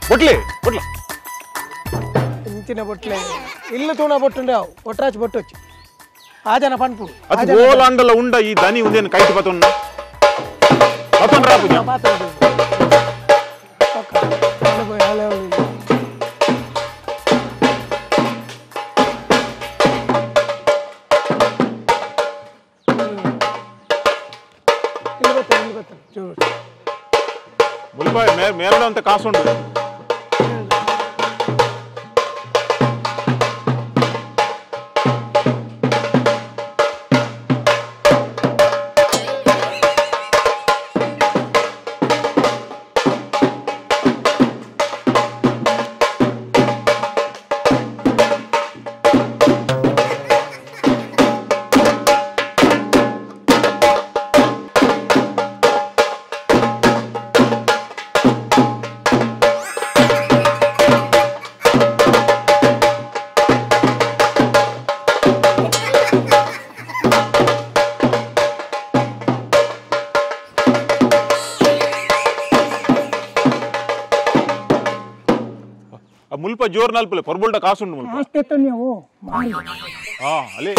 ಬೊಟ್ಲೆ ಬೊಟ್ಲ ಇಂಚಿನ ಬೊಟ್ಲೆ ಇಲ್ಲು ತೂಣ ಬೊಟ್ಟುಂಡೆ ಒಟ್ರಾಚಿ ಬೊಟ್ಟೊಚ್ಚು ಆ ಜನ ಪನ್ಪು ಅದು ಓಲಾಂಡಲ ಉಂಡ ಈ ದನಿ ಉಂದೇನು ಕೈಟ್ ಪತೊನ್ನ ಪತೊನ್ ರಾಪುಜ ಮುಲ್ಬಾಯ್ ಮೇರಡ ಅಂತ ಕಾಸುಂಡು ಮುಲ್ಪ ಜೋರ್ ನಲ್ಪಲೆ ಕೊರ್ಬುಲ್ಡ ಕಾಸುಂಡು ಮುಲ್ಪ ಅಷ್ಟೇ ನೀವು ಹಾ ಅಲೆ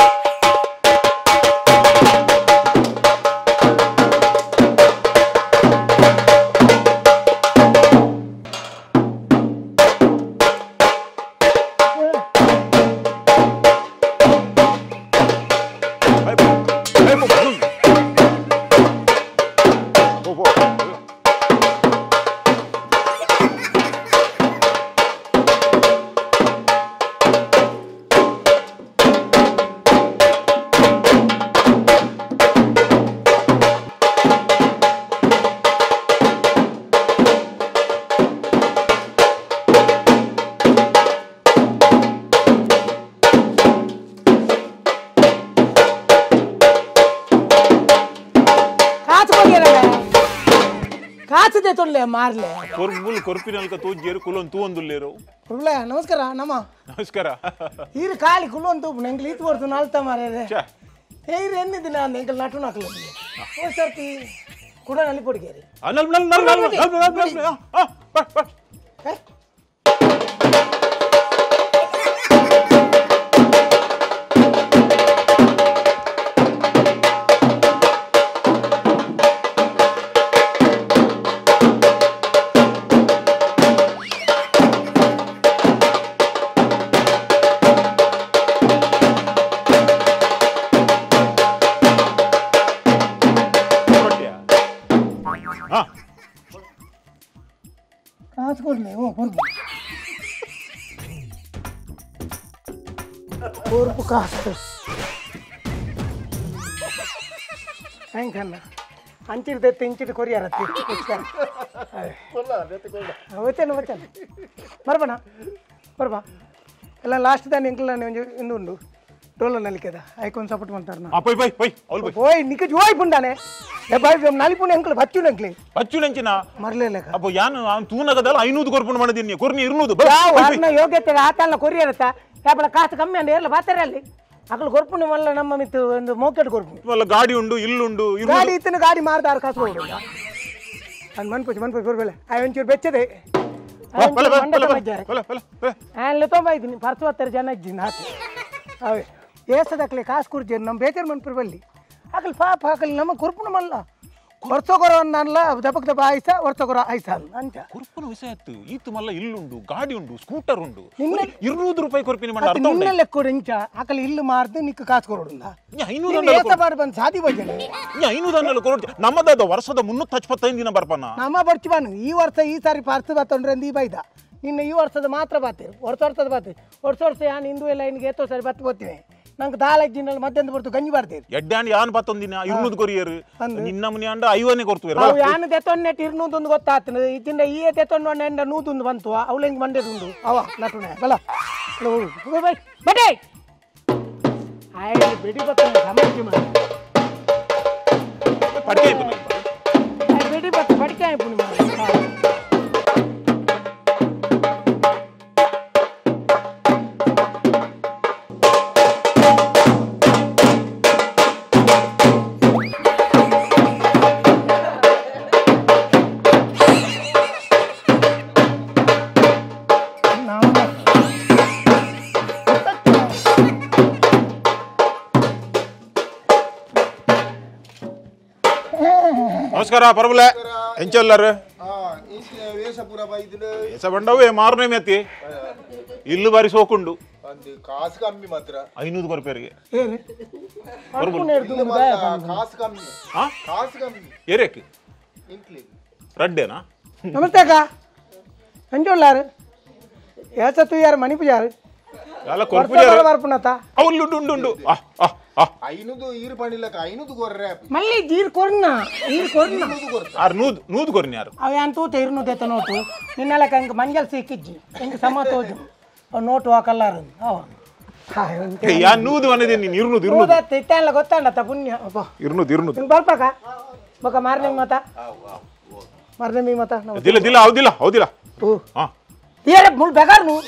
ಕಾಸದೆ ಮಾರ್ಲೆ ಕೊರ್ಬುಲ್ ಕೊರ್ಪಿನಲ್ಕ ತೋಜ್ಜೇರು ಕುಲೊನ್ ತೂವೊಂದುಲ್ಲೇರು ಕುರ್ಬುಲ ನಮಸ್ಕಾರ ನಮ್ಮ ನಮಸ್ಕಾರ ಈರು ಖಾಲಿ ಕುಲೊನ್ ತೂಪು ಎಂಕ್ಲು ಈತ್ ಬರ್ತು ನಾಲ್ತ ಮಾರ್ರೆ ಏರು ಎನ್ನಿ ದಿನ ಎಂಕ್ಲು ನಟು ನಕಲು ಓ ಸರ್ತಿ ಕುಡ ನಲ್ಲಿ ಪೊಡಿಗೇರಿ ನಲ್ ನಲ್ ನಲ್ ನಲ್ ನಲ್ ನಲ್ ಆ ಕೊರ್ಪು ಕಾಸು ಹೆಂಗಣ್ಣ ಅಂಚಿಡ್ದೆತ್ತು ಇಂಚಿಟ್ಟು ಕೊರಿಯಾರತ್ತಿ ವಚ್ಚನ ವಚ್ಚನ ಬರಬಣ ಬರಬಾ ಎಲ್ಲ ಲಾಸ್ಟ್ ದಾನಿ ಎಂಕ್ಲ ಒಂಜಿ ಇಂದು ಉಂಡು ಡೋಲ ನಲಿಕೆದ ಐಕೊಂದು ಸಪೋರ್ಟ್ ಮಾಡ್ತಾರ ಪೊಯ್ ಪೊಯ್ ಪೊಯ್ ಅವ್ಲು ಪೊಯ್ ಪೋಯ್ ನಿಕ್ಕ ಜೋಯ್ ಪುಂಡಾನೆ ಏ ಬಾಯ್ ನಲಿಪುಂಡು ಎಂಕ್ಲ ಬಚ್ಚು ಎಂಕ್ಲೆ ಬಚ್ಚು ನಂಚಿನ ಮರ್ಲೇಲಕ ಅಪ್ಪ ಯಾನು ಅವ್ನು ತೂನಗದಲ್ಲ 500 ಕೊರ್ಪುಂಡು ಮಾಡಿದ್ದೀನಿ ಕೊರ್ನಿ 200 ಯಾವ ಅರ್ನ ಯೋಗ್ಯತೆ ಆತಲ್ಲ ಕೊರಿಯಾರತ್ತ ಯಾಪಳ ಕಾಸು ಕಮ್ಮಿ ಅಂಡ ಏರ್ಲ ಬಾತಾರೆ ಅಲ್ಲಿ ಅಕಲು ಕೊರ್ಪುಂಡು ಮಲ್ಲ ನಮ್ಮ ಮಿತ್ತು ಒಂದು ಮೋಕೆಟ್ ಕೊರ್ಪುಂಡು ಮಲ್ಲ ಗಾಡಿ ಉಂಡು ಇಲ್ಲುಂಡು ಗಾಡಿ ಇತ್ತಿನ ಗಾಡಿ ಮಾರ್ದಾರು ಕಾಸು ಕೊಡು ಅದು ಮನ್ಪುಜಿ ಮನ್ಪುಜಿ ಕೊರ್ಬೇಳೆ ಆ ಒಂಚೂರು ಬೆಚ್ಚದೆ ಆ್ಯನ್ ತೊಂಬ ಇದ್ದೀನಿ ಪರ್ಸು ಹತ್ತರ ಜನ ಇದ್ದೀನಿ ಹಾಕಿ ಅವೇ ಏಸದಕ್ಲೆ ಕಾಸು ಕುರ್ಜೇನು ನಮ್ಮ ಬೇಜಾರು ಮನ್ಪುರ್ ಬಲ್ಲಿ ಅಕಲ್ ಪಾಪ ಹಾಕಲಿ ನಮ್ಮ ಕುರ್ಪುಣ ಮಲ್ಲ ವರ್ಷಕೊರ ಅನ್ನಲ್ಲ ದಪಕ್ ದಪ ಆಯ್ಸ ವರ್ಷಕೊರ ಆಯ್ಸ ಅಂಚ ಕುರ್ಪುನ ವಿಷಯ ಆಯ್ತು ಈತು ಮಲ್ಲ ಇಲ್ಲುಂಡು ಗಾಡಿ ಉಂಡು ಸ್ಕೂಟರ್ ಉಂಡು 200 ರೂಪಾಯಿ ಕೊರ್ಪಿನಿ ಮಾಡ ಅರ್ಥ ನಿನ್ನ ಲೆಕ್ಕ ಇಂಚ ಆಕಲಿ ಇಲ್ಲು ಮಾರ್ದು ನಿಕ್ಕ ಕಾಸು ಕೊರಡುಂದ 500 ಏಸ ಬಾರ್ ಬಂದು ಸಾದಿ ಬಜ್ಜನೆ 500 ಅನ್ನಲ್ಲ ಕೊರಡು ನಮ್ಮದಾದ ವರ್ಷದ 375 ದಿನ ಬರ್ಪನ ನಮ್ಮ ಬರ್ಚು ಬಾನು ಈ ವರ್ಷ ಈ ಸಾರಿ ಪಾರ್ಸು ಬತ್ತೊಂಡ್ರೆ ಈ ಬೈದ ನಿನ್ನ ಈ ವರ್ಷದ ಮಾತ್ರ ಬಾತೀರಿ ವರ್ಷ ವರ್ಷದ ಬಾತೀರಿ ವರ್ಷ ವರ್ಷ ಯಾನ್ ಹಿಂದೂ ಎಲ್ಲ ಇನ್ಗೆ ಏತೋ ಸಾರಿ ಬತ್ತು ಬರ್ತೀನಿ ನಂಗೆ ದಾಲಕ್ ದಿನ ಮಧ್ಯಾಹ್ನ ಬರ್ತು ಗಂಜಿ ಬರ್ತೀರಿ ಎಡ್ಡಾಂಡ್ ಯಾನ್ ಪತ್ತೊಂದಿನ 200 ಕೊರಿಯರು ನಿನ್ನ ಮನೆ ಅಂಡ 50 ಕೊಡ್ತೀವಿ ಅವು ಯಾನ್ ದೆತ್ತೊನ್ನೆಟ್ 200 ಗೊತ್ತಾಗ್ತದೆ ಇತ್ತಿಂದ ಈ ದೆತ್ತೊಂಡು ಎಂಡ 100 ಬಂತು ಅವಳು ಹೆಂಗೆ ಮಂಡ್ಯದುಂಡು ಅವ ನಟುನೆ ಬಲ ಬಟೇ ಆಯ್ತು ಬಿಡಿ ಬತ್ತ ಸಮಸ್ಯೆ ಮಾಡಿ ಪಡಿಕೆ ಬಿಡಿ ಬತ್ತ ಪಡಿಕೆ ಆಯ್ತು ಮಾಡಿ ನಮಸ್ಕಾರ ಪರಬಲೆ ಎಂಚಲ್ಲಾರು ವೇಷ ಬಂಡವೇ ಮಾರನೇ ಮೇತಿ ಇಲ್ಲು ಬಾರಿ ಸೋಕುಂಡು ಕಾಸು ಕಮ್ಮಿ ಮಾತ್ರ 500 ರೂಪಾಯಿಗೆ ಕಾಸು ಕಮ್ಮಿ ಕಾಸು ಕಮ್ಮಿ ಏರೇಕ್ ರಡ್ಡೇನಾ ನಮಸ್ತೆ ಅಕ್ಕ ಎಂಚೊಲ್ಲಾರು ಏಸ ತುಯ್ಯಾರು ಮಣಿ ಪೂಜಾರು ಮಲ್ಲಿ ಜೀರ್ ಕೊರ್ನ ಈರ್ ಕೊರ್ನ ಆರ್ ನೂದು ನೂದು ಕೊರ್ನಿ ಯಾರು ಅವ ಯಾನ್ ತೂತ ಇರ್ನೂದು ಎತ್ತ ನೋಟು ನಿನ್ನಲಕ ಹಂಗೆ ಮಂಜಲ್ ಸಿಕ್ಕಿಜ್ಜಿ ಹಿಂಗೆ ಸಮ ತೋಜು ಅವ್ ನೋಟು ಹಾಕಲ್ಲಾರು ಅವ ಯಾ ನೂದು ಅನ್ನದೆ ನೀನು ಇರ್ನೂದು ಇರ್ನೂದು ಇತ್ತಲ್ಲ ಗೊತ್ತಾಂಡತ್ತ ಪುಣ್ಯ ಅಪ್ಪ ಇರ್ನೂದು ಇರ್ನೂದು ನಿಂಗೆ ಬರ್ಪಾಕ ಬೊಕ ಮಾರನೇ ಮತ ಮಾರನೇ ಮತ ದಿಲ್ಲ ದಿಲ್ಲ ಹೌದಿಲ್ಲ ಹೌದಿಲ್ಲ ಹಾ ಏರೆ ಮುಳ್ ಬೆಗಾರ್ನು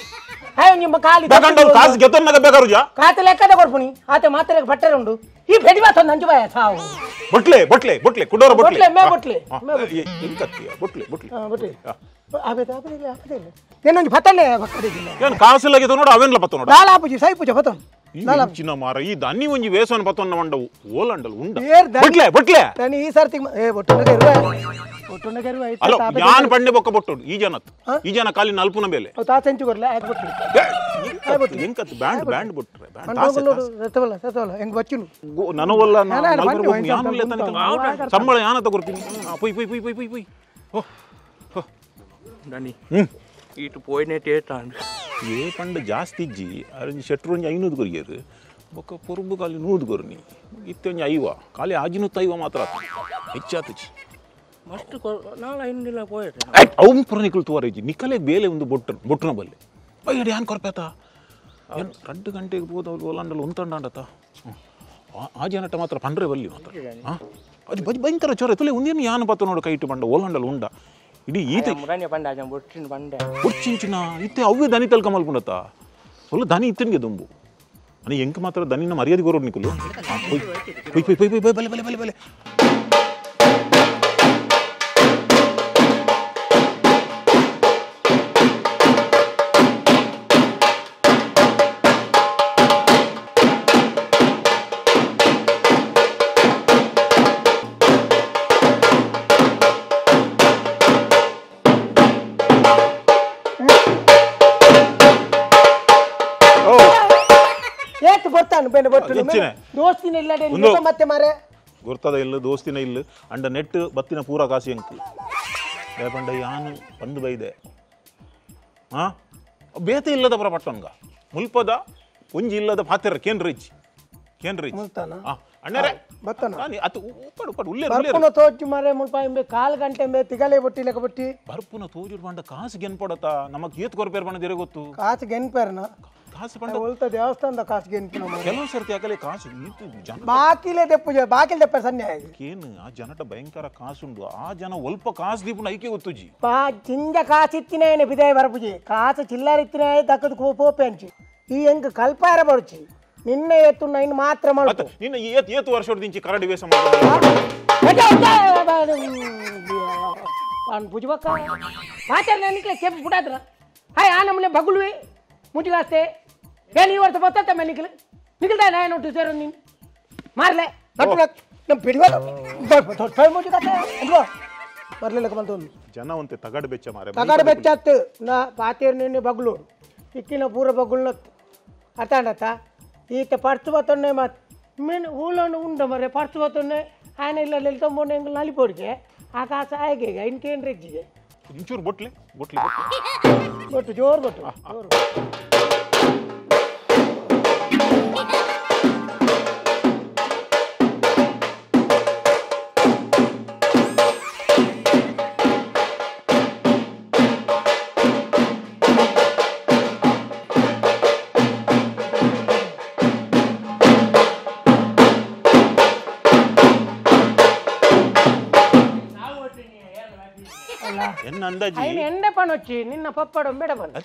ಹಾಯ್ ನಿಮ್ಮ ಕಾಲಿ ಬೇಕಂಡ ಕಾಸು ಗೆತ್ತನ್ನಾಗ ಬೇಕಾರು ಜಾ ಕಾತು ಲೆಕ್ಕದ ಕೊಡ್ಪುನಿ ಆತ ಮಾತ್ರ ಬಟ್ಟೆ ಉಂಡು ಈ ಬೆಡಿ ಮಾತ ನಂಜು ಬಾಯ ಸಾವು ಬೊಟ್ಲೆ ಬೊಟ್ಲೆ ಬೊಟ್ಲೆ ಕುಡೋರ ಬೊಟ್ಲೆ ಮೇ ಬೊಟ್ಲೆ ಇಂಕತ್ತಿಯ ಬೊಟ್ಲೆ ಬೊಟ್ಲೆ ಬೊಟ್ಲೆ ಆಬೇದ ಆಬೇದ ಆಬೇದ ಏನೊಂದು ಪತ್ತನೆ ಬಕ್ಕಡಿದಿಲ್ಲ ಏನು ಕಾಸು ಲಗೆ ನೋಡು ಅವೇನ್ಲ ಪತ್ತ ನೋಡು ದಾಲ ಪೂಜೆ ಸೈ ಪೂಜೆ ಪತ್ತನ್ ದಾಲ ಚಿನ್ನ ಮಾರ ಈ ದನ್ನಿ ಒಂಜಿ ವೇಸನ ಪತ್ತನ್ನ ಮಂಡವು ಓಲಂಡಲ್ ಉಂಡ ಬೊಟ್ಲೆ ಬೊಟ್ಲೆ ತನಿ ಈ ಸರ್ತಿ ಏ ಬೊಟ್ಟುನ ಕೆರುವ ಬೊಟ್ಟುನ ಕೆರುವ ಅಲ್ಲ ಯಾನ್ ಪಣ್ಣೆ ಬೊಕ್ಕ ಬೊಟ್ಟುಡು ಈ ಜನತ್ ಈ ಜನ ಕಾಲಿ ನಲ್ಪುನ ಬೇಲೆ ಅವು ತಾ ಸೆಂಚು ಕೊರ್ಲೆ ಆಯ್ತು ಬೊಟ್ಲೆ ಎಂಕತ್ ಬ್ಯಾಂಡ್ ಬ್ಯಾಂಡ್ ಬೊಟ್ರೆ ಬ್ಯಾಂಡ್ ನೋಡು ಸತ್ತವಲ್ಲ ಸತ್ತವಲ್ಲ ಹೆಂಗ್ ಬಚ್ಚುನು ನನವಲ್ಲ ನಲ್ಪುನ ಯಾನುಲ್ಲ ತನಕ ಸಂಬಳ ಯಾನ ತಗೊರ್ತೀನಿ ಪೊಯ್ ಪೊಯ್ ಪೊಯ್ ಪೊಯ್ ಪೊಯ್ ಪೊಯ್ ಓ ದನಿ ಈಟು ಪೋಯ್ನೆ ಟೇಟಾಂಡ್ ಏ ಪಂಡ ಜಾಸ್ತಿ ಇಜ್ಜಿ ಅರಂಜಿ ಶೆಟ್ರು ಒಂಜಿ 500 ಕೊರಿಯರು ಬೊಕ್ಕ ಪೊರುಂಬು ಖಾಲಿ 100 ಕೊರ್ನಿ ಇತ್ತೆ ಒಂಜಿ ಐವ ಖಾಲಿ ಆಜಿನೂತ್ತ ಐವ ಮಾತ್ರ ಹೆಚ್ಚಾತುಜಿ ಮಸ್ತ್ ನಾಳೆ ಐನೂರಿಲ್ಲ ಪೋಯ್ರೆ ಅವ್ನು ಪುರ ನಿಕುಲು ತೋರಿಜ್ಜಿ ನಿಕಲೆ ಬೇಲೆ ಒಂದು ಬೊಟ್ಟು ಬೊಟ್ಟುನ ಬಲ್ಲೆ ಅಯ್ಯಡಿ ಯಾನ್ ಕೊರ್ಪೇತ ಏನು 2 ಗಂಟೆಗೆ ಹೋದವ್ರು ಓಲಾಂಡಲ್ಲಿ ಒಂತಂಡಾಂಡತ ಆ ಜನಟ ಮಾತ್ರ ಪಂಡ್ರೆ ಬಲ್ಲಿ ಮಾತ್ರ ಹಾಂ ಅದು ಬಜ್ ಭಯಂಕರ ಚೊರ ತುಲೆ ಒಂದೇನು ಯಾನು ಪತ್ತ ನೋಡು ಕೈಟು ಬಂಡ ಓಲಾಂಡಲ್ಲಿ ಉಂಡ ಇಡೀ ಈತ ಬೊಚ್ಚಿಂಚಿನ ಇತ್ತೆ ಅವೇ ದನಿ ತಲ್ಕ ಮಲ್ಪುಂಡತ ಒಲ್ಲ ದನಿ ಇತ್ತನಿಗೆ ದುಂಬು అని ಎಂಕ ಮಾತ್ರ ದನಿನ ಮರ್ಯಾದೆ ಕೊರೋಡು ನಿಕುಲು ಪೊಯ್ ಪೊಯ್ ಪೊಯ್ ಪೊಯ್ ಪೊಯ್ ಬಲೆ ಬಲೆ ಬಲೆ ಬಲೆ ದೋಸ್ತಿನ ಇಲ್ಲ ಮತ್ತೆ ಮಾರೆ ಗೊತ್ತದ ಇಲ್ಲ ದೋಸ್ತಿನ ಇಲ್ಲ ಅಂಡ ನೆಟ್ ಬತ್ತಿನ ಪೂರ ಕಾಸಿ ಎಂಕು ಪಂಡ ಯಾನು ಬಂದು ಬೈದೆ ಹಾ ಬೇತೆ ಇಲ್ಲದ ಪರ ಪಟ್ಟನ್ಗ ಮುಲ್ಪದ ಒಂಜಿ ಇಲ್ಲದ ಪಾತೆರ ಕೇನ್ ರಿಚ್ ಕೇನ್ ರಿಚ್ ಅಣ್ಣರೇ ಬತ್ತನ ಅತು ಉಪ್ಪಡು ಉಪ್ಪಡು ಉಲ್ಲೆ ಬರ್ಪುನ ತೋಚು ಮಾರೆ ಮುಲ್ಪ ಇಂಬೆ ಕಾಲ್ ಗಂಟೆ ಇಂಬೆ ತಿಗಲೆ ಬೊಟ್ಟಿ ಲೆಕ್ಕ ಬೊಟ್ಟಿ ಬರ್ಪುನ ತೋಜುಡು ಬಂಡ ಕಾಸು ಗೆನ್ಪಡತ ನಮಕ್ ಏತ್ ಕೊರ್ಪೇರ್ ಬಣ್ಣ ದಿರ ಗೊತ್ತು ಕಾಸು ಗೆನ್ಪೇರ್ನ ಕಾಸು ಪಂಡ ಒಲ್ತ ದೇವಸ್ಥಾನದ ಕಾಸು ಗೆನ್ಪಿನ ಕೆಲವು ಸರ್ತಿ ಆಗಲೇ ಕಾಸು ಇತ್ತು ಜನ ಬಾಕಿಲೆ ದೆಪ್ಪುಜ ಬಾಕಿಲೆ ದೆಪ್ಪ ಸನ್ನೆ ಕೇನು ಆ ಜನಟ ಭಯಂಕರ ಕಾಸುಂಡು ಆ ಜನ ಒಲ್ಪ ಕಾಸು ದೀಪುನ ಐಕೆ ಗೊತ್ತುಜಿ ಪಾ ಜಿಂಜ ಕಾಸು ಇತ್ತಿನೇ ಬಿದಾಯ ಬರಪುಜಿ ಕಾಸು ಚಿಲ್ಲರ್ ಇತ್ತಿನೇ ದಕ್ಕದ ಕೋಪೆ ಅಂಚಿ ಈ ಎಂಕ್ ಕಲ್ಪಾರ ಬರುಚಿ ನಿನ್ನೆ ಎತ್ತು ನೈನ್ ಮಾತ್ರ ಮಾಡು ನಿನ್ನ ಏತ್ ಏತ್ ವರ್ಷದ ಕರಡಿ ವೇಷ ಮಾಡು ಪಾನ್ ಪೂಜಬಕ್ಕ ಪಾಚರ್ ನಿಕ್ಲೆ ಕೆಂಪು ಪುಟಾತ್ರ ಹಾಯ್ ಆ ನಮ್ಮನೆ ಬಗುಳುವೆ ಮುಟ್ಟಿಗಾಸ್ತೆ ಏನು ಈ ವರ್ಷ ಬತ್ತತ್ತ ನಿಖಲ್ ನಿಖಲ್ದ ನಾನು ನೋಟು ಸೇರೋ ನೀನು ಮಾರ್ಲೆ ನಮ್ಮ ಬಿಡುವ ಬರ್ಲಿಲ್ಲ ಬಂತು ಜನ ಒಂತೆ ತಗಡು ಬೆಚ್ಚ ಮಾರೆ ತಗಡು ಬೆಚ್ಚಾತ್ತು ನಾ ಪಾತೇರು ನಿನ್ನೆ ಬಗ್ಲು ಇಕ್ಕಿನ ಪೂರ ಬಗ್ಲು ಅರ್ಥಾಂಡತ್ತ ಈತ ಪರ್ಚು ಬತ್ತೊನ್ನೆ ಮಾತು ಮೀನು ಊಲನ್ನು ಉಂಡ ಮರೆ ಪರ್ಚು ಬತ್ತೊನ್ನೆ ಆಯನ ಇಲ್ಲ ನಿಲ್ತೊಂಬೊಂಡು ಎಂಗ್ ನಲಿಪೋಡಿಗೆ ಆ ಕಾಸು ಆಯ್ಕೆ ಈಗ ಇನ್ಕೇನು ರೆಜ್ಜಿಗೆ ಇಂಚೂರು ಬೊಟ್ಲೆ ಬೊಟ್ಲೆ ಬೊಟ್ಲೆ ಬೊಟ್ಟು ಜೋರು ಬೊಟ್ಟು ಜೋರು ಎನ್ನ ಅಂದಾಜಿ ಎಂಡೆ ಪಣೊಚ್ಚಿ ನಿನ್ನ ಪಪ್ಪಡ ಬೇಡ ಬಣ್ಣ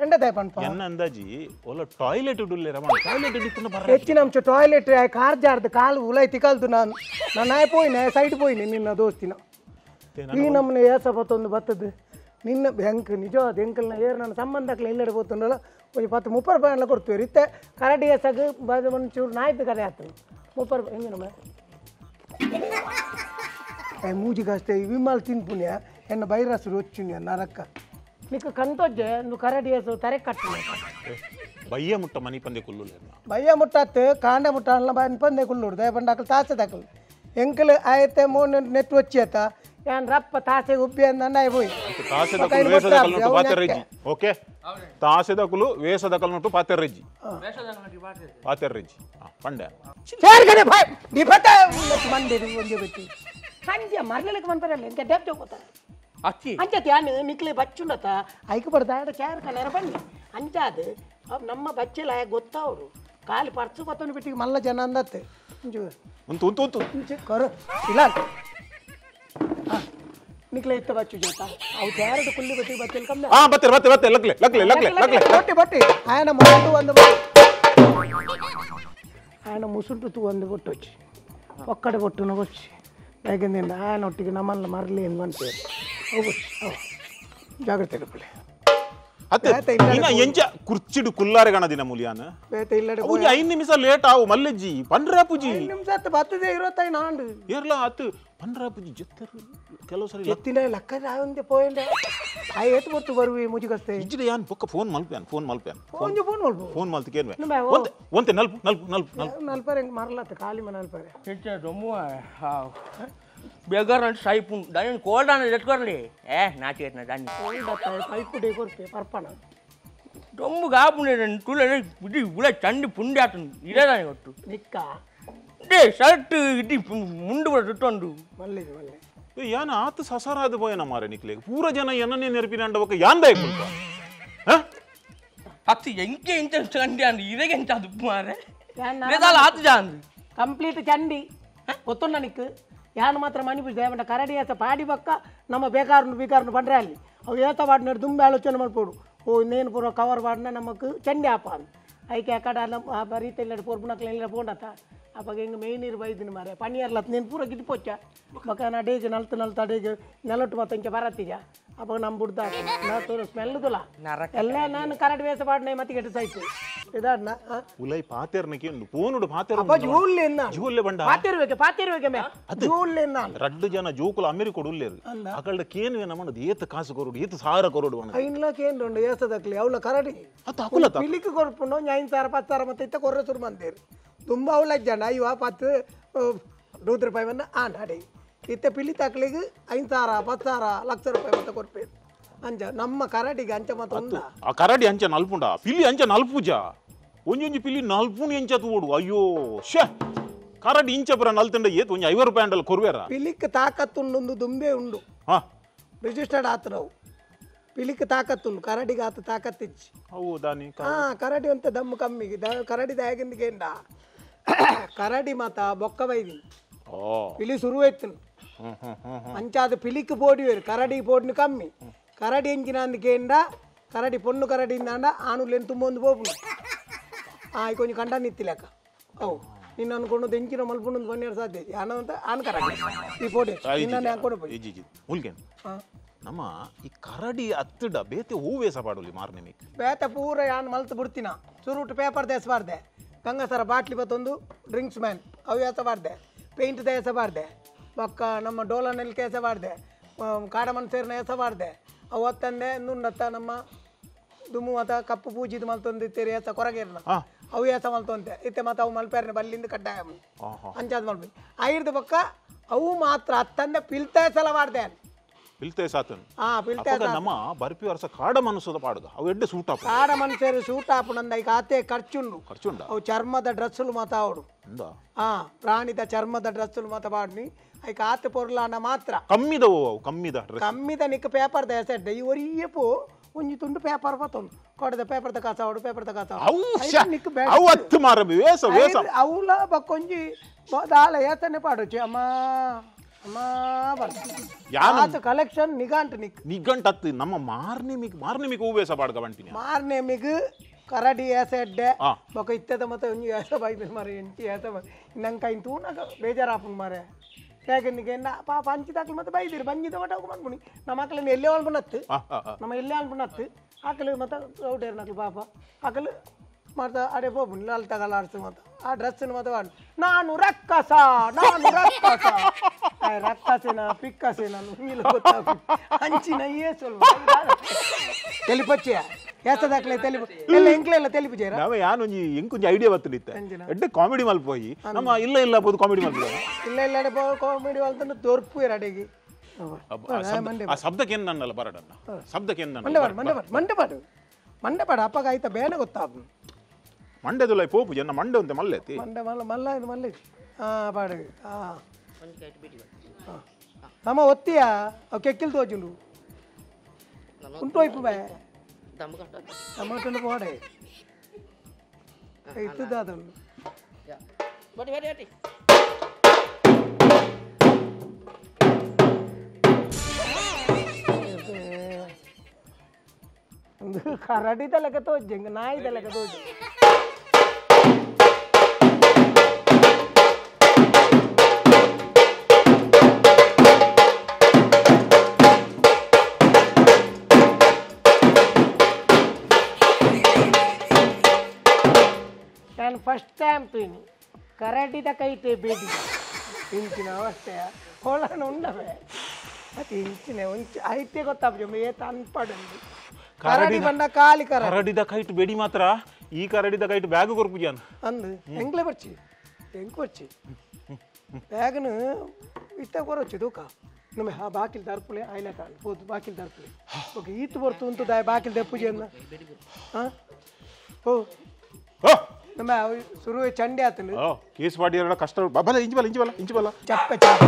ಎಂಡೆ ತಾಯಿ ಪಣಪ ಎನ್ನ ಅಂದಾಜಿ ಒಲ್ಲ ಟಾಯ್ಲೆಟ್ ಇಡುಲ್ಲೆ ರಮಣ ಟಾಯ್ಲೆಟ್ ಇಡಿತನ ಬರ್ರ ಹೆಚ್ಚಿನ ಅಂಶ ಟಾಯ್ಲೆಟ್ ಕಾರ್ ಜಾರ್ದು ಕಾಲು ಉಲೈ ತಿಕಲ್ದು ನಾನು ನಾನು ಆಯ್ ಪೋಯಿನೆ ಸೈಡ್ ಪೋಯಿನೆ ನಿನ್ನ ದೋಸ್ತಿನ ಈ ನಮ್ಮನೆ ಏಸ ಬತ್ತೊಂದು ಬತ್ತದು ನಿನ್ನ ಹೆಂಕ್ ನಿಜ ಅದು ಎಂಕಲ್ನ ಏರ್ ನನ್ನ ಸಂಬಂಧಕ್ಕೆ ಇಲ್ಲಡೆ పోతుండಲ್ಲ ಒಂದು 10 30 ರೂಪಾಯಿ ಕೊಡ್ತೀವಿ ಇತ್ತೆ ಕರಡಿ ಏಸಗ್ ಒಂಚೂರು ನಾಯ್ತು ಕರೆ ಆತು 30 ರೂಪಾಯಿ ಹೆಂಗೆ ನಮ್ಮ ಮೂಜಿ ಕಾಸ್ತೆ ವಿಮಲ್ ತಿನ್ಪುಣ್ಯ ಎನ್ನ ಬೈರಸರು వచ్చುಣ್ಯ ನರಕ నీకు కంతొజ్జೆ నువ్వు ಕರಡಿ ಹೆಸರು ತರೆ ಕಟ್ಟು ಬಯ್ಯ ಮುಟ್ಟ ಮನಿ ಪಂದೆ ಕುಲ್ಲು ಬಯ್ಯ ಮುಟ್ಟಾತ್ ಕಾಂಡ ಮುಟ್ಟ ಅಲ್ಲ ಮನಿ ಪಂದೆ ಕುಲ್ಲುಡು ದಯಪಂಡ ಅಕಲ್ ತಾಸೆ ದಾಕಲ್ ಎಂಕಲ್ ಆಯತೆ ಮೋನ್ ನೆಟ್ వచ్చేತ ಯಾನ್ ರಪ್ಪ ತಾಸೆ ಉಬ್ಬಿ ಅಂದ ಹೋಯ್ ತಾಸೆದಕುಲು ವೇಸದಕಲು ಪಾತೆರ್ರೆಜ್ಜಿ ಓಕೆ ತಾಸೆದಕುಲು ವೇಸದಕಲು ಪಾತೆರ್ರೆಜ್ಜಿ ಪಾತೆರ್ರೆಜ್ಜಿ ಪಂಡೆ ಸೇರ್ಗಡೆ ಭಾಯ್ ನಿಪತ ಮಂದಿ ಒಂಜೆ ಬಿಟ್ಟಿ ಸಂಜೆ ಮರ್ಲಕ್ಕೆ ಮನ್ಪರಲ್ಲ ಎಂಕ ಡೆಪ್ ಜೋಕೋತಾರೆ ಅಚ್ಚಿ ಅಂಚತೆ ಯಾನು ನಿಕ್ಲೆ ಬಚ್ಚುಂಡತ ಐಕ್ ಬಡ್ದ ಚಾರ್ ಕಲರ ಬನ್ನಿ ಅಂಚಾದು ನಮ್ಮ ಬಚ್ಚೆಲ್ಲ ಗೊತ್ತಾವರು ಕಾಲು ಪರ್ಸು ಕೊತ್ತೊಂದು ಬಿಟ್ಟಿಗೆ ಮಲ್ಲ ಜನ ಅಂದತ್ತೆ ಉಂಟು ಉಂಟು ಉಂಟು ಇಂಚು ಕೊರು ಇಲ್ಲ ನಿಕ್ಲೆ ಇತ್ತ ಬಚ್ಚು ಜೋತ ಅವು ಚಾರಡು ಕುಲ್ಲಿ ಬಟ್ಟಿಗೆ ಬಚ್ಚೆಲ್ ಕಮ್ಮಿ ಹಾ ಬತ್ತೆ ಬತ್ತೆ ಬತ್ತೆ ಲಕ್ಲೆ ಲಕ್ಲೆ ಲಕ್ಲೆ ಲಕ್ಲೆ ಬಟ್ಟಿ ಬಟ್ಟಿ ಆಯನ ಮುಸುಂಟು ಒಂದು ಆಯನ ಮುಸುಂಟು ತೂ ಒಂದು ಬೊಟ್ಟೊಚ್ಚಿ ಒಕ್ಕಡೆ ಬೊಟ್ಟುನ ಬೊಚ್ಚಿ ಯಾಕೆಂದ್ರೆ ಆಯನ ಒಟ್ಟಿಗೆ ನಮ್ಮಲ್ಲ ಮರಲಿ ಎಂದು ಅಂತೇಳಿ ಅವು ಜಾಗ್ರತೆ ಇಡಪಲೆ ಅತ್ತೆ ಇನ್ನ ಎಂಚ ಕುರ್ಚಿಡು ಕುಲ್ಲಾರೆ ಗಣ ದಿನ ಮೂಲಿಯಾನ ಬೇತೆ ಇಲ್ಲಡೆ ಒಂಜಿ 5 ನಿಮಿಷ ಲೇಟ್ ಆವು ಮಲ್ಲೆಜ್ಜಿ ಪಂಡ್ರಾಪುಜಿ 5 ನಿಮಿಷ ಅತ್ತ ಬತ್ತದೆ ಇರೋತೈ ನಾಂಡು ಏರ್ಲ ಅತ್ತು ಪಂಡ್ರಾಪುಜಿ ಜೆತ್ತರು ಕೆಲವು ಸರಿ ಎತ್ತಿನ ಲಕ್ಕ ರಾವಂದೆ ಪೋಯಂಡೆ ಆ ಏತು ಬತ್ತು ಬರುವಿ ಮುಜಿಗಸ್ತೆ ಇಜ್ಜಿಡ ಯಾನ್ ಬೊಕ್ಕ ಫೋನ್ ಮಲ್ಪ್ಯಾನ್ ಫೋನ್ ಮಲ್ಪ್ಯಾನ್ ಫೋನ್ ಫೋನ್ ಮಲ್ಪು ಫೋನ್ ಮಲ್ತಿಕೇನ್ವೆ ಒಂತೆ ಒಂತೆ ನಲ್ಪು ನಲ್ಪು ನಲ್ಪು ನಲ್ಪು ನಲ್ಪರೆ ಮರಲತ್ತ ಖಾಲಿ ಮ ನಲ್ಪರೆ ಹೆಚ್ಚ ದೊಮ್ಮು ಬೇಗರ್ ಅಂತ ಸೈಪು ದಾನಿ ಕೋಲ್ಡಾನ ಎತ್ಕೊರ್ಲಿ ಏ ನಾಚಿಕೆ ದಾನಿ ಪೈಪು ಡೇ ಕೊರ್ಪೆ ಪರ್ಪಣ ದೊಮ್ಮು ಗಾಪುನೆ ತುಲೆ ಇಡಿ ಉಳ ಚಂಡಿ ಪುಂಡಿ ಆತನು ಇದೇ ದಾನಿ ಒಟ್ಟು ನಿಕ್ಕ ಡೇ ಶರ್ಟ್ ಇಡಿ ಮುಂಡು ಕೂಡ ಸುತ್ತೊಂಡು ಮಲ್ಲೆ ಮಲ್ಲೆ ಯಾನ ಆತ ಸಸರಾದ ಪೋಯನ ಮಾರೆ ನಿಕ್ಲೆ ಪೂರ ಜನ ಎನ್ನನೇ ನೆರಪಿನ ಅಂಡವಕ ಯಾಂದಾಯ ಕುಲ್ಪ ಹ ಅತ್ತಿ ಎಂಕೆ ಇಂಚ ಚಂಡಿ ಅಂದು ಇದಕ್ಕೆ ಎಂಚ ಅದು ಮಾರೆ ರೇದಾಲ ಆತ ಜಾಂದು ಕಂಪ್ಲೀಟ್ ಚಂಡಿ ಗೊತ್ತುಂಡ ನಿಕ್ ಯಾನು ಮಾತ್ರ ಮಣಿಪು ದೇವಂಡ ಕರಡಿ ಏತ ಪಾಡಿ ಬಕ್ಕ ನಮ್ಮ ಬೇಕಾರ್ನು ಬೀಕಾರ್ನು ಪಂಡ್ರೆ ಅಲ್ಲಿ ಅವು ಏತ ವಾಡಿನ ದುಂಬೆ ಆಲೋಚನೆ ಮಾಡ್ಬೋದು ಓ ಇನ್ನೇನು ಪೂರ ಕವರ್ ವಾಡಿನ ನಮಕ್ ಚಂಡಿ ಆಪ ಅಂದು ಐಕೆ ಆ ಕಡೆ ಆ ಬರೀತ ಇಲ್ಲ ಪೋರ್ಪುನಕ್ಲೆ ಇಲ್ಲ ಪೋಂಡತ ಅಪ್ಪಾಗ ಹಿಂಗೆ ಮೇಯ್ ನೀರು ಬೈದಿನ ಮಾರೆ ಪನಿಯರ್ಲತ್ ನೀನು ಪೂರ ಗಿಟ್ಪೊಚ್ಚ ಬಕ್ಕ ನಾ ಡೇಜ್ ನಲ್ತು ನಲ್ತು ಅಡೇಜ್ ನೆಲೊಟ್ಟು ಮತ್ತೆ ಇಂಚ ಬರತ್ತೀಜ ಅಪ್ಪಾಗ ನಮ್ಮ ಬುಡ್ದ ನಾ ತೋರು ಸ್ಮೆಲ್ದುಲ ಎಲ್ಲ ನಾನು ಕರಡಿ ವೇಸ ಪಾಡ್ನೆ ಮತ್ತೆ ಕೆಟ್ಟ ಸಾಯ್ತು ಇದಾಡ್ನ ಉಲೈ ಪಾತೆರ್ನಕ್ಕೆ ಉಂಡು ಪೋನುಡು ಪಾತೆರ್ ಅಪ್ಪ ಜೂಲ್ಲೆ ಜೂಲ್ಲೆ ಬಂಡ ಪಾತೆರ್ಬೇಕೆ ಪಾತೆರ್ಬೇಕೆ ಮೇ ಜೂಲ್ಲೆ ರಡ್ಡು ಜನ ಜೂಕುಲ ಅಮೆರಿಕ ಉಲ್ಲೇರು ಅಕಲ್ಡ ಕೇನುವೆ ನಮ್ಮದು ಏತ ಕಾಸು ಕೊರಡು ಏತ ಸಾವಿರ ಕೊರಡು ಐನ್ಲ ಕೇಂದ್ರ ಉಂಡು ಏಸದಕ್ಲಿ ಅವಳ ಕರಡಿ ಅತ್ತ ಅಕುಲ ಪಿಲಿಕ್ ಕೊರ್ಪುಂಡು 5,000 10,000 ಮತ್ತೆ ಇತ್ತ ಕೊರ್ರ ಸುರು ಮಂದೇರು ತುಂಬ ಅವಳ ಜನ ಅಯ್ಯೋ 10 100 ರೂಪಾಯಿ ಬಂದ ಆಂಡ್ ಅಡಿ ಇತ್ತ ಪಿಲಿ ತಕ್ಲಿಗೆ 5,000 10,000 ಲಕ್ಷ ರೂಪಾಯಿ ಮತ್ತೆ ಕೊರ್ಪೇರು ಅಂಚ ನಮ್ಮ ಕರಡಿಗೆ ಅಂಚ ಮಾತ್ರ ಉಂಡ ಆ ಕರಡಿ ಅಂಚ ನಲ್ಪುಂಡ ಪಿಲಿ ಅಂಚ ನಲ್ಪುಜ ಒಂಜೊಂಜಿ ಪಿಲಿ ನಲ್ಪುಣಿ ಅಂಚ ತೋಡು ಅಯ್ಯೋ ಶೇ ಕರಡಿ ಇಂಚ ಪುರ ನಲ್ತಂಡ ಏತ್ ಒಂಜಿ 50 ರೂಪಾಯಿ ಅಂಡಲ್ ಕೊರ್ವೇರ ಪಿಲಿಕ್ ತಾಕತ್ತುಂಡೊಂದು ದುಂಬೆ ಉಂಡು ಹಾ ರಿಜಿಸ್ಟರ್ಡ್ ಆತ ನಾವು ಪಿಲಿಕ್ ತಾಕತ್ತುಂಡು ಕರಡಿಗೆ ಆತ ತಾಕತ್ತಿಚ್ಚಿ ಹೌದಾನಿ ಹಾ ಕರಡಿ ಅಂತ ದಮ್ಮು ಕಮ್ಮಿಗೆ ಕರಡಿ ದಾಯಗಿಂದ ಕರಡಿ ಮಾತ ಬೊಕ್ಕ ಬೈದಿ ಪಿಲಿ ಸುರು ಎತ್ತನು ಅಂಚಾದ ಪಿಲಿಕ್ ಪೋಡಿವೇರು ಕರಡಿ ಪೋಡಿನ ಕಮ್ಮಿ ಕರಡಿ ಎಂಚಿನ ಅಂದಕೇಂಡ ಕರಡಿ ಪೊಣ್ಣು ಕರಡಿ ಇಂದಾಂಡ ಆನುಲೆನ್ ತುಂಬ ಒಂದು ಪೋಪುನು ಆ ಕೊಂಚ ಕಂಡ ನಿತ್ತಿಲಕ್ಕ ಅವು ನಿನ್ನ ಅನ್ಕೊಂಡು ಎಂಚಿನ ಮಲ್ಪುಂಡು ಬನ್ನಿರ ಸಾಧ್ಯ ಆನ ಆನ್ ಕರಡಿ ಈ ಪೋಡಿ ನಿನ್ನ ಅನ್ಕೊಂಡು ಪೋಯಿ ಉಲ್ಗೇನು ನಮ್ಮ ಈ ಕರಡಿ ಅತ್ತಡ ಬೇತೆ ಹೂವೇಸ ಪಾಡೋಲಿ ಮಾರನೆ ಮೇಕ್ ಬೇತೆ ಪೂರ ಯಾನ್ ಮಲ್ತು ಬಿಡ್ತೀನ ಸುರುಟು ಪೇಪರ್ ದೇಸಬಾರ್ದೆ ಗಂಗಸರ ಬಾಟ್ಲಿ ಬತ್ತೊಂದು ಡ್ರಿಂಕ್ಸ್ ಮ್ಯಾನ್ ಅವು ಎಸಬಾರ್ದೆ ಪೇಂಟ್ ಎಸಬಾರ್ದೆ ಬೊಕ್ಕ ನಮ್ಮ ಡೋಲನಲ್ಲಿ ಎಸಬಾರ್ದೆ ಕಾಡಮನ್ ಸೇರ್ನ ಎಸಬಾರ್ದೆ ಅವು ಒತ್ತಂದೆ ನುಂಡತ್ತ ನಮ್ಮ ದುಮ್ಮು ಮತ ಕಪ್ಪು ಪೂಜಿದ ಮಲ್ತೊಂದು ಇತ್ತೀರಿ ಎಸ ಕೊರಗೇರ್ನ ಅವು ಎಸ ಮಲ್ತೊಂತೆ ಇತ್ತೆ ಮತ್ತು ಅವು ಮಲ್ಪೇರ್ನ ಬಲ್ಲಿಂದ ಕಡ್ಡಾಯ ಅಂಚಾದ ಮಲ್ಪಿ ಐರ್ದ ಬೊಕ್ಕ ಅವು ಮಾತ್ರ ಅತ್ತಂದೆ ಪಿಲ್ತಾ ಸಲವಾಡ್ದೆ ಪಿಲ್ತೆ ಸಾತನ್ ಹಾ ಪಿಲ್ತೆ ನಮ್ಮ ಬರ್ಪಿ ವರ್ಷ ಕಾಡ ಮನಸ್ಸದ ಪಾಡುಗ ಅವು ಎಡ್ಡೆ ಸೂಟ್ ಆಪ ಕಾಡ ಮನುಷ್ಯರು ಸೂಟ್ ಆಪುನಂದ ಈಗ ಆತೆ ಖರ್ಚುಂಡು ಖರ್ಚುಂಡ ಅವು ಚರ್ಮದ ಡ್ರೆಸ್ಸುಲು ಮಾತ ಅವಡು ಹಾ ಪ್ರಾಣಿದ ಚರ್ಮದ ಡ್ರೆಸ್ಸುಲು ಮಾತ ಪಾಡ್ನಿ ಐಕ ಆತೆ ಪೊರ್ಲಾನ ಮಾತ್ರ ಕಮ್ಮಿದವು ಅವು ಕಮ್ಮಿದ ಡ್ರೆಸ್ ಕಮ್ಮಿದ ನಿಕ್ಕ ಪೇಪರ್ the ಎಸೆಡ್ಡೆ ಈ ಒರಿಯಪು ಒಂಜಿ ತುಂಡು ಪೇಪರ್ ಬತ್ತೊಂದು ಕೊಡದ ಪೇಪರ್ the ಕಾಸಾವಡು ಪೇಪರ್ the ಕಾಸಾವಡು ಅವು ಅವು ಹತ್ತು ಮಾರ ವೇಸ ವೇಸ ಅವುಲ ಬಕ್ಕೊಂಜಿ ದಾಲ ಏತನೆ ಪಾಡೊಚ್ಚಿ ಅಮ್ಮ ಕಲೆಕ್ಷನ್ ನಿಘಂಟು ನಿಕ್ ನಿಘಂಟು ಅತ್ತು ನಮ್ಮ ಮಾರ್ನೆಮಿಗ್ ಮಾರ್ನೆಮಿಗ್ ಹೂವೇಸ ಪಾಡ್ಕ ಬಂಟಿನಿ ಮಾರ್ನೆಮಿಗ್ ಕರಡಿ ಏಸ ಎಡ್ಡೆ ಬೊಕ ಇತ್ತದ ಮತ್ತೆ ಒಂಜಿ ಏಸ ಬೈದಿನ ಮಾರೆ ಎಂಚಿ ಏಸ ನಂಗೆ ಐನ್ ತೂನಾಗ ಬೇಜಾರಾಪುಂಡು ಮಾರೆ ಯಾಕೆ ಪಾಪ ಅಂಚಿದಾಕ್ಲು ಮತ್ತೆ ಬೈದಿರಿ ಬಂಜಿದ ಒಟ್ಟು ಅವು ಮನ್ಪುಣಿ ನಮ್ಮ ಮಕ್ಕಳನ್ನ ಎಲ್ಲೇ ಅನ್ಪುಣತ್ತು ನಮ್ಮ ಎಲ್ಲೇ ಅನ್ಪುಣತ್ತು ಆಕಲು ಮತ್ತೆ ಔಟೇರ್ನಕ್ಲು ಪಾಪ ಆಕಲು ಮಾತ ಅಡೆ ಪೋಪು ಲಲಿತ ಕಲಾರ್ಸ್ ಮಾತ ಆ ಡ್ರೆಸ್ ಮಾತ ನಾನು ರಕ್ಕಸ ನಾನು ರಕ್ಕಸ ರಕ್ಕಸೇನ ಪಿಕ್ಕಸೇನ ಗೊತ್ತಾಗ ಅಂಚಿನ ಏಸು ತೆಲಿಪಚ್ಚಿಯ ಏಸದಾಕ್ಲೆ ತೆಲಿಪು ಎಲ್ಲ ಎಂಕ್ಲೆ ಎಲ್ಲ ತೆಲಿಪು ಜೇರ ನಾವೇ ಯಾನೊಂಜಿ ಎಂಕೊಂಜಿ ಐಡಿಯಾ ಬತ್ತಲಿತ್ತೆ ಎಡ್ಡೆ ಕಾಮಿಡಿ ಮಲ್ಪೋಯಿ ನಮ್ಮ ಇಲ್ಲ ಇಲ್ಲ ಬೋದು ಕಾಮಿಡಿ ಮಲ್ಪ ಇಲ್ಲ ಇಲ್ಲ ಕಾಮಿಡಿ ಮಲ್ತಂದು ತೋರ್ಪು ಅಡೆಗೆ ಆ ಶಬ್ದಕ್ಕೆ ಏನು ನನ್ನಲ್ಲ ಬರಡನ್ನ ಶಬ್ದಕ್ಕೆ ಏನು ಮಂಡೆ ಮಂಡೆ ಮಂಡೆ ಪಾಡು ಮಂಡೆ ಪಾಡು ಅಪ್ಪಗ ಆಯ್ತಾ ಬೇನೆ ಗೊತ್ತಾಪು ಮಂಡೆದುಲ್ಲ ಪೋಪು ಜನ ಮಂಡೆ ಉಂತೆ ಮಲ್ಲೆತಿ ಮಂಡೆ ಮಲ್ಲ ಮಲ್ಲ ಇದು ಮಲ್ಲೆ ಹಾಂ ಪಾಡು ಹಾಂ ನಮ್ಮ ಒತ್ತಿಯ ಅವು ಕೆಕ್ಕಿಲ್ ತೋಜುಂಡು ಉಂಟು ಬೇ ಟೊಮಾಟೊ ಪೋಡೆ ಇತ್ತದಾದುಂಡು ಕರಡಿದ ಲೆಕ್ಕ ತೋಜು ನಾಯಿದ ಲೆಕ್ಕ ತೋಜು ನಾನು ಫಸ್ಟ್ ಟೈಮ್ ತೀನಿ ಕರಡಿದ ಕೈತೆ ಬೇಡಿ ಇಂಚಿನ ಅವಸ್ಥೆ ಹೊಳನ ಉಂಡವೆ ಮತ್ತೆ ಇಂಚಿನ ಒಂಚು ಐತೆ ಗೊತ್ತಾಪ ಏತ ಅನ್ಪಡುಂಡು ಕರಡಿ ಬಂದ ಖಾಲಿ ಕರಡಿದ ಕೈಟ್ ಬೇಡಿ ಮಾತ್ರ ಈ ಕರಡಿದ ಕೈಟ್ ಬ್ಯಾಗ್ ಕೊರ್ಪು ಜಾನ ಅಂದು ಎಂಗ್ಲೆ ಬರ್ಚಿ ಎಂಕ್ ಬರ್ಚಿ ಬ್ಯಾಗ್ನು ಇತ್ತ ಕೊರೊಚ್ಚಿ ದೂಕ ನಮ್ಮ ಹಾ ಬಾಕಿಲ್ ದರ್ಪುಲೆ ಆಯ್ಲೆ ಕಾಣ್ ಪೋದು ಬಾಕಿಲ್ ದರ್ಪುಲೆ ಓಕೆ ಈತ್ ಬರ್ತು ಉಂಟು ದಾಯ ಬಾಕಿಲ್ ದೆಪ್ಪುಜಿ ಅನ್ನ ಹಾಂ ಓ ನಮ್ಮ ಸುರುವೆ ಚಂಡಿ ಆತನು ಕೇಸ್ ಮಾಡಿ ಕಷ್ಟ ಬಲ ಇಂಚು ಬಲ ಇಂಚು ಬಲ ಇಂಚು ಬಲ ಚಪ್ಪ ಚಪ್ಪ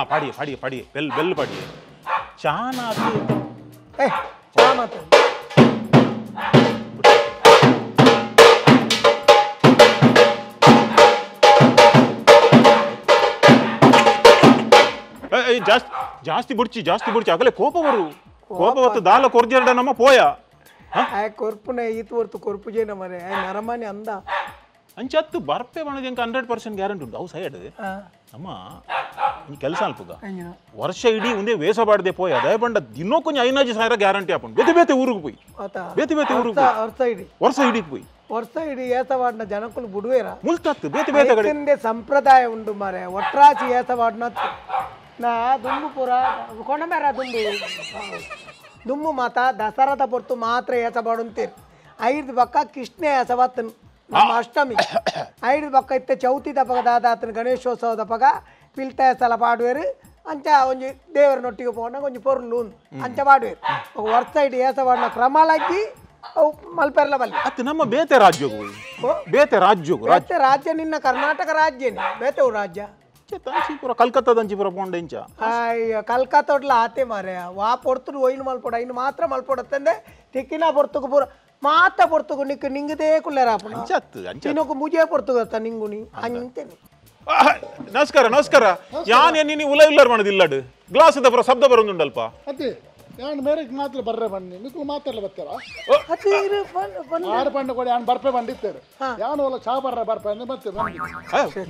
ಪಾಡಿ ಪಾಡಿ ಪಾಡಿ ಬೆಲ್ ಬೆಲ್ ಪಾಡಿ ಚಾನ ಏ ಚಾ ಮಾತು ಜಾಸ್ತಿ ಜಾಸ್ತಿ ಬುಡ್ಚಿ ಜಾಸ್ತಿ ಬುಡ್ಚಿ ಆಗಲೇ ಕೋಪ ಬರು ಕೋಪ ಬತ್ತು ದಾಲ ಕೊರ್ಜೆರಡ ನಮ್ಮ ಪೋಯ ಆ ಕೊರ್ಪುನೆ ಈತು ಹೊರ್ತು ಕೊರ್ಪುಜೇನ ಮರೆ ನರಮಾನಿ ಅಂದ ಅಂಚತ್ತು ಬರ್ಪೆ ಮಾಡೋದು ಎಂಕ 100% ಗ್ಯಾರಂಟಿ ಉಂಟು ಅವು ಸೈಡ್ ಅಮ್ಮ ಈ ಕೆಲಸ ಅಲ್ಪುಗ ವರ್ಷ ಇಡೀ ಒಂದೇ ವೇಸ ಬಾಡದೆ ಪೋಯ ಅದೇ ಬಂಡ ದಿನೋ ಕೊಂಚ 5,000 ಗ್ಯಾರಂಟಿ ಆಪುಂಡು ಬೇತೆ ಬೇತೆ ಊರಿಗೆ ಪೋಯಿ ಬೇತೆ ಬೇತೆ ಊರಿಗೆ ವರ್ಷ ಇಡೀ ವರ್ಷ ಇಡೀ ಪೋಯಿ ವರ್ಷ ಇಡೀ ಏಸವಾಡ್ನ ಜನಕ್ಕಳು ಬುಡುವೇರ ಮುಲ್ತತ್ತು ಬೇತೆ ಬೇತೆ ಕಡೆ ಸಂಪ್ರದಾಯ ಉಂಡು ಮಾರೆ ಒಟ್ರಾಸಿ ಏಸವಾಡ್ನ ನಾ ದುಂಬು ಪೂರ ಕೊಣಮೇರ ದುಂಬು ದುಂಬು ಮಾತ ದಸರಾದ ಪೊರ್ತು ಮಾತ್ರ ಏಸಬಾಡುಂತೀರಿ ಐದು ಪಕ್ಕ ಕೃಷ್ಣ ಏಸವತ್ತನು ನಮ್ಮ ಅಷ್ಟಮಿ ಐದು ಪಕ್ಕ ಇತ್ತ ಚೌತಿ ದಪಗ ದಾದಾತನ ಗಣೇಶೋತ್ಸವದ ಪಗ ಪಿಲ್ತ ಸಲ ಪಾಡುವೇರು ಅಂಚ ಒಂಜಿ ದೇವರನೊಟ್ಟಿಗೆ ಪೋಣ ಒಂಜಿ ಪೊರ್ಲು ಅಂಚ ಪಾಡುವೇರು ವರ್ಷ ಇಡೀ ಏಸವಾಡಿನ ಕ್ರಮಲಾಗಿ ಅವು ಮಲ್ಪೆರ್ಲ ಬಲ್ಲಿ ಅತ್ತು ನಮ್ಮ ಬೇತೆ ರಾಜ್ಯಗೂ ಬೇತೆ ರಾಜ್ಯಗೂ ಬೇತೆ ರಾಜ್ಯ ನಿನ್ನ ಕರ್ನಾಟಕ ರಾಜ್ಯನೇ ಬೇತೆ ರಾಜ್ಯ ಪೂರ ಕಲ್ಕತ್ತಾದಂಚಿಪುರ ಪೋಂಡ ಇಂಚ ಅಯ್ಯೋ ಕಲ್ಕತ್ತೋಡ್ಲ ಆತೆ ಮಾರೆ ವಾ ಪೊರ್ತುಡು ಒಯ್ನು ಮಲ್ಪೊಡ ಇನ್ನು ಮಾತ್ರ ಮಲ್ಪೊಡತ್ತಂದೆ ತಿಕ್ಕಿನ ಪೊರ್ತುಗು ಪೂರ ಮಾತ ಪೊರ್ತುಗು ನಿಕ್ಕು ನಿಂಗದೇ ಕುಲ್ಲೇರಾಪುಣ ಇನ್ನೊಂದು ಮುಜೆ ಪೊರ್ತುಗತ್ತ ನಿಂಗುನಿ ಅಂತೇನೆ ನಮಸ್ಕಾರ ನಮಸ್ಕಾರ ಯಾನ್ ನೀನು ಉಲ ಇಲ್ಲರ್ ಮಾಡೋದು ಗ್ಲಾಸ್ ಪೂರ ಶಬ್ದ ಬರೋದುಂಡಲ್ಪ ಅದೇ ಯಾನ್ ಮೇರೆಗೆ ಮಾತ್ರ ಬರ್ರೆ ಬನ್ನಿ ನಿಕ್ಲು ಮಾತಾಡಲ ಬರ್ತಾರ ಆರು ಪಂಡ ಕೊಡಿ ಯಾನ್ ಬರ್ಪೆ ಬಂದಿತ್ತೇರು ಯಾನ್ ಒಲ್ಲ ಚಾ ಬರ್ರೆ ಬರ್ಪೆ ಅಂದ್ರೆ ಮತ್ತೆ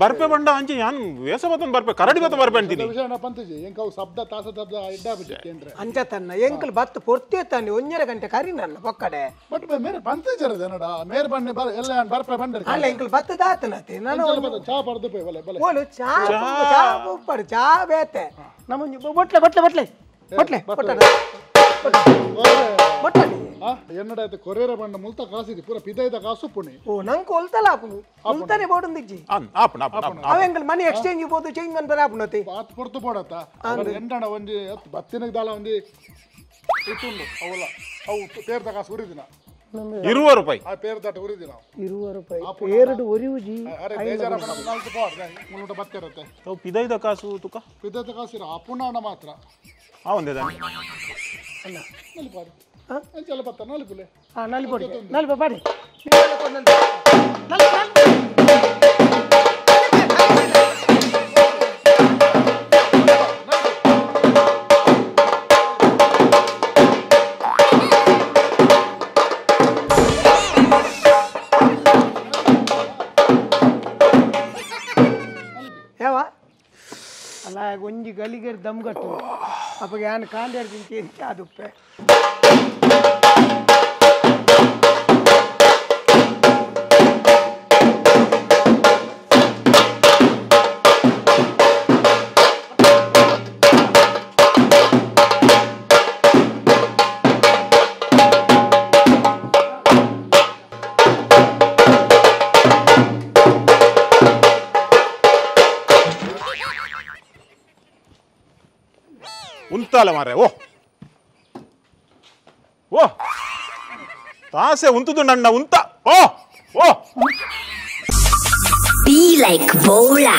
ಬರ್ಪೆ ಬಂಡ ಅಂಚೆ ಯಾನ್ ವೇಸ ಬತ್ತನ್ ಬರ್ಪೆ ಕರಡಿ ಬತ್ತ ಬರ್ಪೆ ಅಂತೀನಿ ವಿಷಯ ಪಂತಜಿ ಎಂಕ ಅವು ಶಬ್ದ ತಾಸ ಶಬ್ದ ಇಡ್ಡಾ ಬಿಟ್ಟಿಂದ್ರೆ ಅಂಚ ತನ್ನ ಎಂಕಲ್ ಬತ್ತು ಪೊರ್ತೆ ತಾನೆ 1.5 ಗಂಟೆ ಕರಿ ನನ್ನ ಪೊಕ್ಕಡೆ ಬಟ್ ಮೇರೆ ಪಂತಜರ ಜನಡ ಮೇರೆ ಬನ್ನಿ ಬರ್ ಎಲ್ಲ ಯಾನ್ ಬರ್ಪೆ ಬಂಡರ್ ಅಲ್ಲ ಎಂಕಲ್ ಬತ್ತು ದಾತನತೆ ನಾನು ಚಾ ಬರ್ದು ಪೋಯ್ ಬಲೆ ಬಲೆ ಓಲು ಚಾ ಚಾ ಉಪ್ಪಡು ಚಾ ಬೇತೆ ನಮ್ಮ ಬೊಟ್ಲೆ ಬೊಟ್ಲೆ ಬೊಟ್ಲೆ ಬೊಟ್ಲೆ ಬೊಟ್ಲೆ ಬೊಟ್ಲೆ ಎನ್ನಡ ಆಯ್ತು ಕೊರಿಯರ ಬಣ್ಣ ಮುಲ್ತ ಕಾಸಿದೆ ಪೂರ ಪಿದೈದ ಕಾಸು ಪುಣಿ ಓ ನಂಗೆ ಒಲ್ತಲ ಆಪುನು ಮುಲ್ತಾನೆ ಬೋಡುಂದಿಜ್ಜಿ ಅವ ಎಂಕಲ್ ಮನಿ ಎಕ್ಸ್ಚೇಂಜ್ ಬೋದು ಚೇಂಜ್ ಮನ್ಪರ ಆಪುನತಿ ಆತ್ ಪೊರ್ತು ಬೋಡತ್ತ ಎಂಡಣ ಒಂಜಿ ಬತ್ತಿನ ದಾಲ ಒಂಜಿ ಇತ್ತುಂಡು ಅವಲ್ಲ ಅವು ಪೇರ್ದ ಕಾಸು ಉರಿದಿನ 20 ರೂಪಾಯಿ ಆ ಪೇರ್ದಾಟ ಉರಿದಿನ 20 ರೂಪಾಯಿ ಪೇರ್ಡು ಒರಿವುಜಿ ಅರೆ ಬೇಜಾರ ನಾಲ್ಕು ಪೋಡ್ ಮುನ್ನೂಟ ಬತ್ತಿರುತ್ತೆ ಅವು ಪಿದೈದ ಕಾಸು ತುಕ ಪಿದೈದ ಕಾಸು ಇರ ಅಪುಣಾಣ ಮಾತ್ರ ಆ ಒಂದೇ ದಾನಿ ಅಲ್ಲ ನಲಿಪಾಡು ಅಂಚಲ ಬತ್ತ ನಲಿಪುಲೆ ಆ ನಲಿಪೊಡಿ ನಲಿಪ ಪಾಡಿ ಅಲ್ಲ ಒಂಜಿ ಗಲಿಗೆರ್ ದಮ್ ಗಟ್ಟು ಅಪ್ಪಗೆ ಯಾನ್ ಕಾಂಡೇರ್ ತಿಂಚಿ ಎಂಚಾದುಪ್ಪೆ ಉಂತಾಲ ಮಾರೆ ಓ ಓ ತಾಸೆ ಉಂತುದು ನನ್ನ ಉಂತ ಓ ಓ Be like Bola.